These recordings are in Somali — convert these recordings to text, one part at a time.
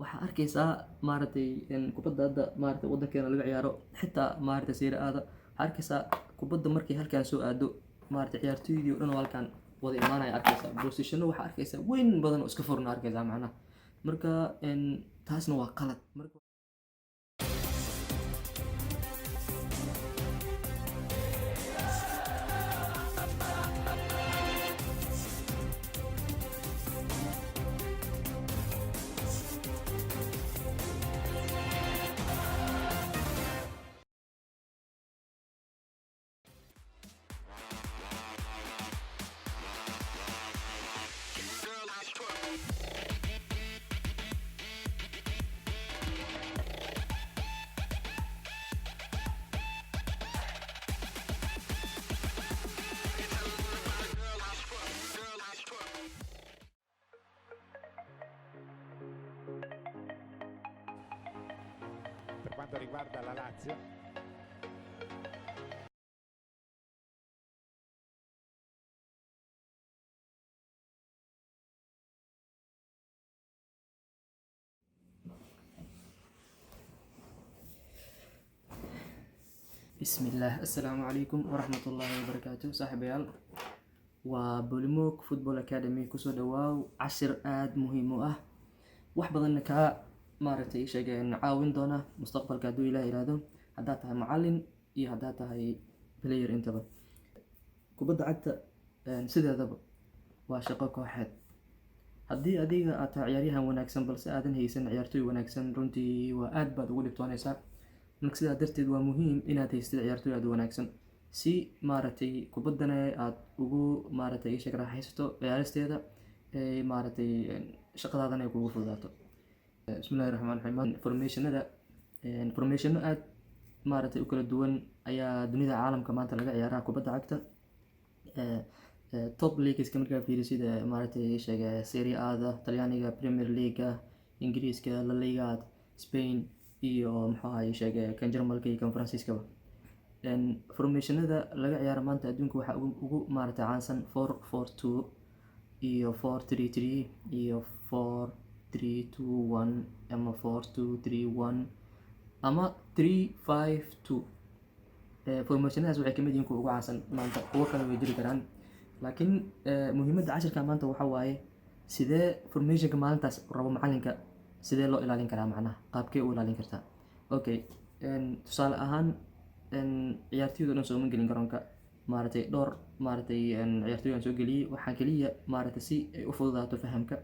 Waxaa arkaysaa maaragtay kubadda hadda maaragtay wadankeena laga ciyaaro, xitaa maaragtay Serie A-da waxaa arkaysaa kubadda markay halkaan soo aado, maaragtay ciyaartoydii oo dhan oo halkaan wada imaanaya arkaysaa. Positiono waxaa arkaysaa weyn badan oo iska furan arkaysaa macnaha. Marka taasna waa qalad. Marka Per quanto riguarda la Lazio, Bismillaah, assalaamu calaykum waraxmatullaahi wabarakaatu. Saaxiibayaal, waa Bolimog Football Academy. Kusoo dhawaaw cashir aada muhiim u ah, wax badanna kaa maaragtay sheegeen caawin doona mustaqbalka hadduu Ilaah yiraahdo, haddaad tahay macallin iyo haddaad tahay player intaba. Kubadda cagta sideedaba waa shaqo kooxeed. Haddii adiga aad tahay ciyaaryahan wanaagsan balse aadan haysan ciyaartoy wanaagsan, runtii waa aad baad ugu dhibtoonaysaa. Marka sidaa darteed waa muhiim inaad haystid ciyaartoy aad u wanaagsan si maaragtay kubaddana aad ugu maaragtay sheeg raaxaysato ciyaaristeeda, ee maaragtay shaqadaadana ay kugu fududaato. Bismillahi raxmaan raxiim. Formationada, formationo aad maaragtay u kala duwan ayaa dunida caalamka maanta laga ciyaaraa kubadda cagta. Top leagueska markaa fiirisid, maaragtay sheega Serie A-da Talyaaniga, Premier League-ga Ingiriiska, La Liga Spain iyo muxuu ahaye sheege kan Jarmalka iyo kan Faransiiskaba. Formationada laga ciyaaro maanta adduunka waxaa ugu maaragtay caansan 4-4-2 iyo 4-3-3 iyo 4-3-2-1 ama 4-2-3-1 ama 3-5-2. Formationadaas waxay kamid yihiin kuwa ugu caansan maanta, kuwo kale way jiri karaan, laakiin muhiimadda cashirka maanta waxaa waaye sidee formationka maalintaas rabo macalinka sidee loo ilaalin karaa, macnaha qaabkee u ilaalin kartaa. Okay, tusaale ahaan ciyaartoyda dhan sooma gelin garoonka, maaragtay dhowr maaragtay ciyaartoy aan soo geliyey, waxaan keliya maaragtay si ay u fududaato fahamka.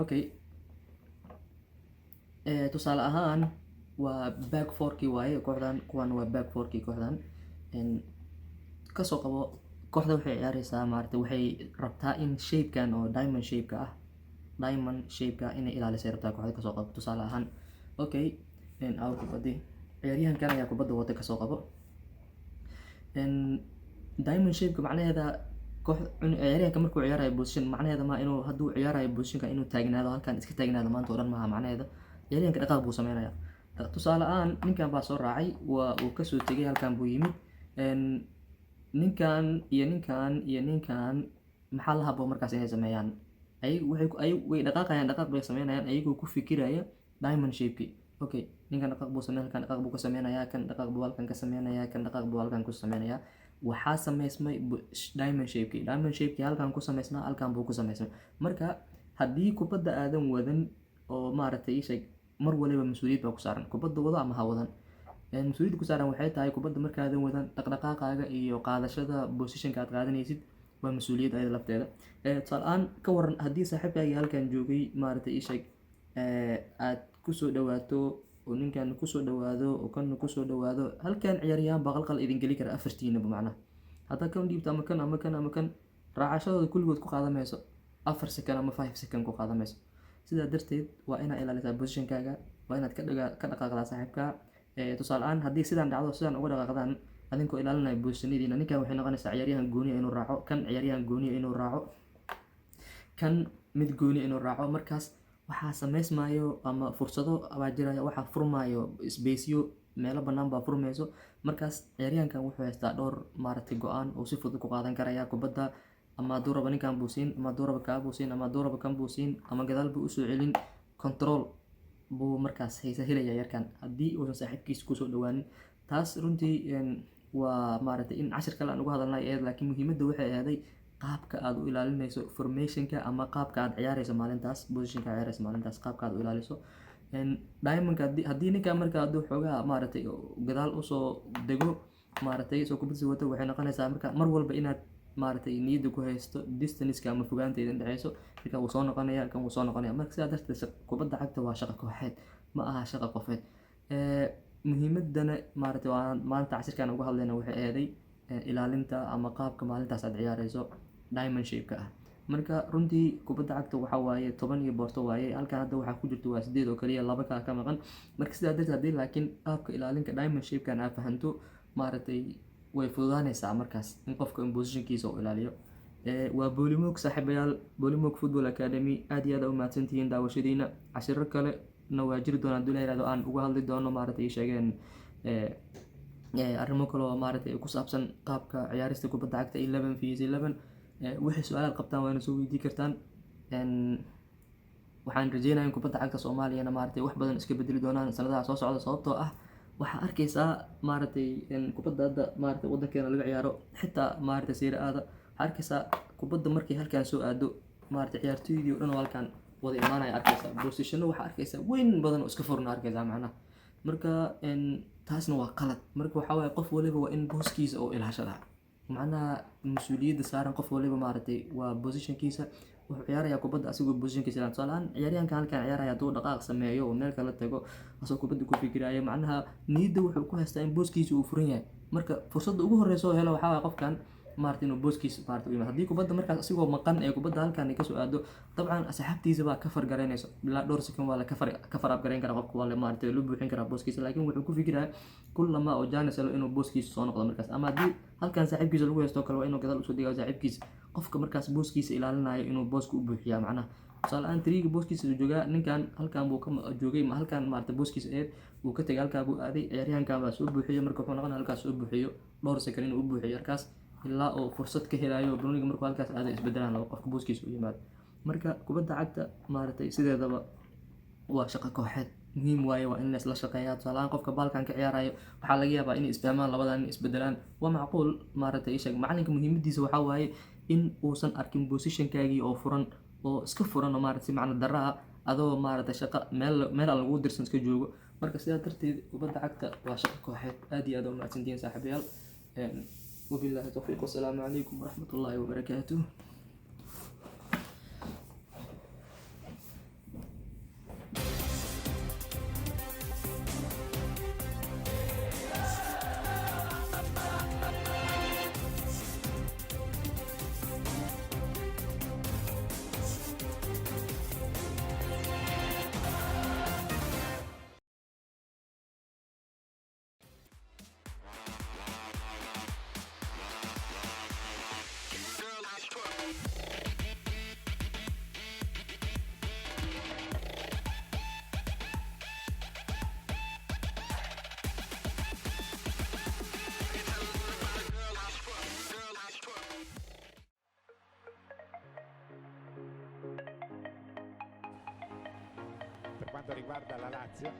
Okay, tusaale ahaan waa back fourkii waaye kooxdan, kuwan waa back fourkii kooxdan. Kasoo qabo kooxda waxay ciyaareysaa, maaragtay waxay rabtaa in shapekan oo diamond shapeka ah, diamond shapeka inay ilaalisay rabtaa kooxda, kasoo qabo tusaale ahaan. Okay, aw kubaddi ciyaaryahankan ayaa kubadda wata, kasoo qabo. Diamond shapeka macnaheeda koox ciyaaryahanka markuu ciyaarayo position, macnaheeda ma inuu hadduu ciyaarayo positionka inuu taagnaado halkan iska taagnaado maanta oo dhan maaha macnaheeda. Ciyaaryahanka dhaqaaq buu sameynaya. Tusaale ahaan ninkan baa soo raacay, waa uu kasoo tegay, halkan buu yimid. Ninkan iyo ninkan iyo ninkan maxaa la haboon markaas inay sameeyaan? Ay way dhaqaaqayaan, dhaqaaq bay sameynayaan ayagoo ku fikiraya diamond shapeki. Okay, ninkan dhaqaaq buu sameyn, halkan dhaqaaq buu ka sameynayaa, kan dhaqaaq buu halkan ka sameynayaa, kan dhaqaaq buu halkan ku sameynayaa. Waxaa sameysmay diamond shapeki. Diamond shapeki halkan ku sameysnaa, halkan buu ku sameysmay. Marka haddii kubadda aadan wadan oo maaragtay sheeg mar waliba mas-uuliyad baa ku saaran, kubadda wado ama ha wadan. Mas-uuliyadda ku saaran waxay tahay kubadda markaadan wadan dhaqdhaqaaqaaga iyo qaadashada positionka aad qaadanaysid waa mas-uuliyad ayada lafteeda. Tusaale ahaan ka waran haddii saaxiibkaagii halkan joogay maaragtay ii sheeg aad kusoo dhawaato oo ninkan kusoo dhawaado oo kan kusoo dhawaado, halkan ciyaaryahan baa qalqal idin geli kara afartiinaba macnaha. Haddaa kan dhiibto ama kan ama kan ama kan, raacashadooda kulligood ku qaadan mayso 4 second ama 5 second ku qaadan mayso. Sidaa darteed waa inaad ilaalisaa positionkaaga, waa inaad ka dhaqaaqdaa saaxiibkaa. Tusaale ahaan haddii sidaan dhacdo, sidaan uga dhaqaaqdaan adinkoo ilaalinaya positionadiina, ninkan waxay noqonaysaa ciyaaryahan gooniya inuu raaco, kan ciyaaryahan gooniya inuu raaco, kan mid gooniya inuu raaco. Markaas waxaa sameysmaayo ama fursado baa jiraya, waxaa furmaayo spaceyo, meelo bannaan baa furmayso. Markaas ciyaaryahankan wuxuu haystaa dhowr maaragtay go-aan oo si fudud ku qaadan karaya kubadda, ama hadduu rabo ninkan buu siin, ama hadduu rabo kaa buu siin, ama hadduu rabo kan buu siin, ama gadaal buu usoo celin. Control buu markaas haysa helaya yarkan haddii uusan saaxiibkiisa kusoo dhawaanin. Taas runtii waa maaragtay in cashir kale aan uga hadalnay ahayd, laakiin muhiimadda waxay ahaaday qaabka aad u ilaalinayso formationka ama qaabka aad ciyaarayso maalintaas, positionka aad ciyaarayso maalintaas, qaabka aad u ilaaliso diamondka. Haddii ninka marka hadduu xoogaa maaragtay gadaal usoo dego, maaragtay soo kubadda wato, waxay noqonaysaa marka mar walba inaad maaragtay niyadda ku haysto distanceka ama fogaanta idin dhexeyso. Ninkan wuu soo noqonaya, kan wuu soo noqonaya. Marka sidaa darteed kubadda cagta waa shaqo kooxeed, ma aha shaqo qofeed. Muhiimadana maaragtay waa maanta cashirkan uga hadlayna waxay ahaday ilaalinta ama qaabka maalintaas aad ciyaareyso diamond shape-ka ah. Marka runtii kubadda cagta waxaa waaye 10 iyo boorto waaye. Halkan hadda waxaa ku jirto waa 8 oo kaliya, laba kala ka maqan. Marka sidaa darteed haddii laakiin qaabka ilaalinka diamond shape-kan aad fahanto, maaragtay way fududaanaysaa markaas in qofka in positionkiisa uu ilaaliyo. Waa Bolimog saaxiibayaal, Bolimog Football Academy. Aad iyo aad u mahadsantihiin daawashadiina. Cashiro kale na waa jiri doonaa haddii la yihahdo, aan uga hadli doono maaragtay sheegeen arrimo kale oo maaragtay ku saabsan qaabka ciyaarista kubadda cagta 11 vs 11. Wixii su-aalaad qabtaan waana soo weydii kartaan. Waxaan rajeynayaa in kubadda cagta Soomaaliyana maaragtay wax badan iska bedeli doonaan sanadaha soo socda, sababtoo ah waxaa arkaysaa maaragtay kubadda hadda maaragtay wadankeena laga ciyaaro, xitaa maaragtay Serie A-da waxaa arkaysaa kubadda markay halkan soo aado, maaragtay ciyaartoydii oo dhan oo halkan wada imaanaya arkaysaa, positiono waxaa arkaysaa weyn badan oo iska furna arkaysaa macnaha. Marka taasna waa qalad. Marka waxaa waaye qof waliba waa in booskiisa oo ilaashadaa, macnaha mas-uuliyadda saaran qof waliba maaragtay waa positionkiisa. Wuxuu ciyaarayaa kubadda asigoo positionkiisa ilaaliyo. Tusaale ahaan ciyaaryahanka halkan ciyaaraya hadduu dhaqaaq sameeyo oo meel kala tago asagoo kubadda ku fikiraya, macnaha niyadda wuxuu ku haystaa in booskiisa uu furan yahay. Marka fursadda ugu horeysa oo helo waxaa waaye qofkan maaragtay inuu booskiisa maaragtay u yimaado. Haddii kubadda markaas asigoo maqan ee kubadda halkan ay kasoo aado, dabcan asxaabtiisa baa ka fargaraynayso ilaa dhowr second, waa la ka far garayn karaa qofka, waa la maaragtay loo buuxin karaa booskiisa. Laakiin wuxuu ku fikirayaa kullama oo chance helo inuu booskiisa soo noqdo markaas. Ama haddii halkan saaxiibkiisa lagu haysto kale, waa inuu gadaal usoo dhigaa saaxiibkiisa, qofka markaas booskiisa ilaalinayo inuu booska u buuxiyaa. Macnaha tusaale ahaan tiriga booskiisa uu joogaa, ninkan halkan buu ka joogay, halkan maaragtay booskiisa ahayd wuu ka tegay, halkaa buu aaday, ciyaaryahankan baa soo buuxiyo. Marka wuxuu noqonaya halkaas soo buuxiyo dhowr second inuu u buuxiyo halkaas ilaa uu fursad ka helayo banooniga. Markuu halkaas aado isbedelaan laba qofka booskiisa u yimaado. Marka kubadda cagta maaragtay sideedaba waa shaqo kooxeed, muhiim waaye waa in la isla shaqeeyaa. Tusaale ahaan qofka baalkan ka ciyaarayo waxaa laga yaabaa inay isfahmaan labadan, inay isbedelaan waa macquul. Maaragtay isheeg macalinka muhiimadiisa waxaa waaye in uusan arkin positionkaagii oo furan oo iska furan oo maaragtay si macno darro ah adoo maaragtay shaqo meel meel aan lagu dirsan iska joogo. Marka sidaa darteed kubadda cagta waa shaqo kooxeed. Aad iyo aad u mahadsantihiin saaxiibayaal. Wabillahi tawfiiq, wasalaamu calaykum waraxmatullaahi wabarakaatuh. Per quanto riguarda la Lazio,